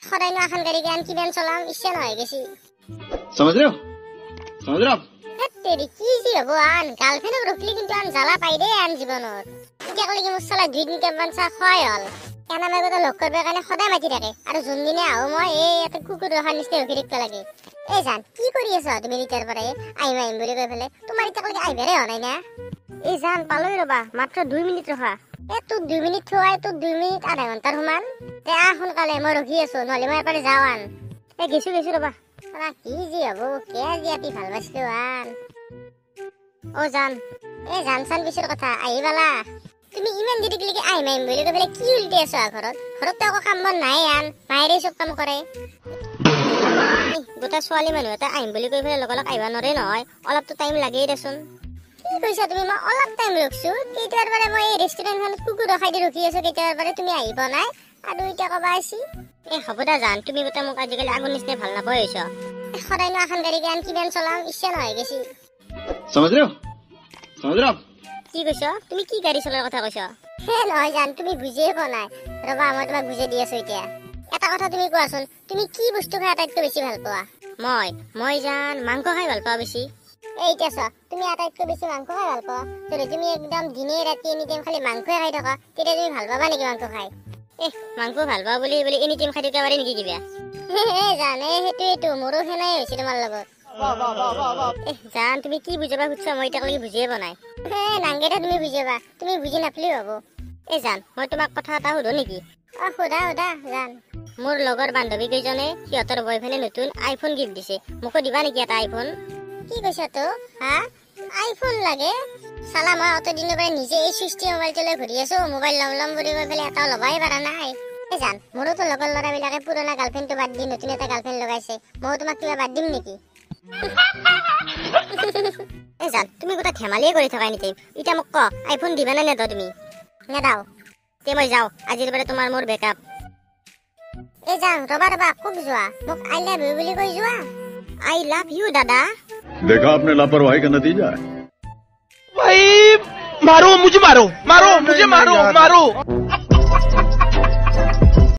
সদায়নো এখন গাড়ী আন কিমান চলাম, ইচ্ছা নহয় গেছি। সমঝ ৰহ সমঝ ৰহ। তেৰি কি যি হ'ব আন গাৰ্লফ্ৰেণ্ডক ৰখলি কিন্তু আন জ্বালা পাই দেই আন জীৱনত। এতিয়ালৈকে মোৰ চালা 2 দিন কেইমান চাহ খোৱাই হ'ল। এনা মাইকতে লগ কৰিব কাৰণে সদায় মাতি থাকে, আৰু যোনদিনে আহো মই এই ইয়াতে কুকুৰ ৰখাৰ নিচিনা ৰখি থাকিব লাগে। এই জান কি কৰি আছ তুমি তেতিয়াৰ পৰাই আহিম আহিম বুলি কৈ পেলাই তোমাৰ এতিয়ালৈকে আহিবাৰে হোৱা নাই না? এই জান পালোই ৰ'বা, মাত্ৰ 2 মিনিট ৰখা। এই তোক 2 মিনিট থোৱাই তোক 2 মিনিট আধা ঘণ্টাৰ সমান। দে আহ সোনকালে, মই ৰখি আছো, নহ'লে মই এপাৰে যাওঁ আন। এই গেছো গেছো ৰ'বা। কি যি হ'ব কে আজি আপি ভাল পাইছিলো আন। অ' জান, এই জান চান পিছৰ কথা, আহি পালা তুমি ইমান দেৰিলৈকে আহিম আহিম বুলি কৈ পেলাই কি উল্টি আছ ঘৰত? ঘৰততো একো কাম বন নাই আন, মায়েৰে চব কাম কৰে। গোটা ছোৱালী মানুহ এটা আহিম বুলি কৈ পেলাই লগালগ আহিব নোৱাৰে নহয়, অলপতো টাইম লাগেই দেচোন। কি কৈছা তুমি? মই অলপ টাইম ৰখছো, কেইটাৰ পৰা মই এই ৰেষ্টুৰেণ্টখনত কুকুৰ ৰখাই দি ৰখি আছো, কেইটাৰ পৰা তুমি আহি পোৱা নাই আৰু এতিয়া ক'বা আহিছি। এই হ'ব দে জান, তুমি গোটেই মোক আজিকালি আগৰ নিচিনা ভাল নাপাই হৈছ। সদায়নো এখন গাড়ী আন কিমান চলাম, ইচ্ছা নহয় গেছি। সমঝ ৰহ সমঝ ৰহ। কি কৈছ তুমি? কি গাড়ী চলোৱাৰ কথা কৈছ? হে নহয় জান, তুমি বুজিয়ে পোৱা নাই। ৰ'বা মই তোমাক বুজাই দি আছো এতিয়া। এটা কথা তুমি কোৱাচোন, তুমি কি বস্তু খাই আটাইতকৈ বেছি ভাল পোৱা? মই জান মাংস খাই ভাল পাওঁ বেছি। এই এতিয়া চোৱা, তুমি আটাইতকৈ বেছি মাংস খাই ভাল পোৱা। যদি তুমি একদম দিনে ৰাতি এনি টাইম খালি মাংসই খাই থাকা, তেতিয়া তুমি ভাল পাবা নেকি মাংস খাই? এ মাংস ভাল পাওঁ বুলি বুলি এনি টাইম খাই থাকিব পাৰি নেকি কিবা? জানে সেইটোৱেতো, মোৰো সেনাই হৈছে তোমাৰ লগত। এ জান তুমি কি বুজাবা খুজিছা মই এতিয়ালৈকে বুজিয়ে পোৱা নাই। নাংগেটা তুমি বুজিবা, তুমি বুজি নাপালেও হ'ব। এই জান মই তোমাক কথা এটা সুধো নেকি? অ সোধা সোধা জান। মোৰ লগৰ বান্ধৱী কেইজনে সিহঁতৰ বয়ফ্ৰেণ্ডে নতুন আইফোন গিফ্ট দিছে, মোকো দিবা নেকি এটা আইফোন? কি কৈছা তো? হা আইফোন লাগে? চালা মই অত দিনৰ পৰা নিজে এই চুইচটি মোবাইলটো লৈ ঘূৰি আছো, মোবাইল ল'ম ল'ম বুলি কৈ পেলাই এটাও ল'বাই পৰা নাই। এই জান মোৰোতো লগৰ ল'ৰাবিলাকে পুৰণা গাৰ্লফ্ৰেণ্ডটো বাদ দি নতুন এটা গাৰ্লফ্ৰেণ্ড লগাইছে, ময়ো তোমাক কিবা বাদ দিম নেকি? এই জান তুমি গোটেই ধেমালিয়ে কৰি থকা নেকি? এতিয়া মোক ক, আইফোন দিবা নে নেদ তুমি? নেদাও তে মই যাওঁ, আজিৰ পৰা তোমাৰ মোৰ বেকআপ। এই যাওঁ, ৰবা ৰবা, ক'ত যোৱা? মোক I love you বুলি কৈ যোৱা। I love you দাদা। देखा आपने लापरवाही का नतीजा है। भाई मारो मुझे, मारो मारो मुझे, मारो मारो।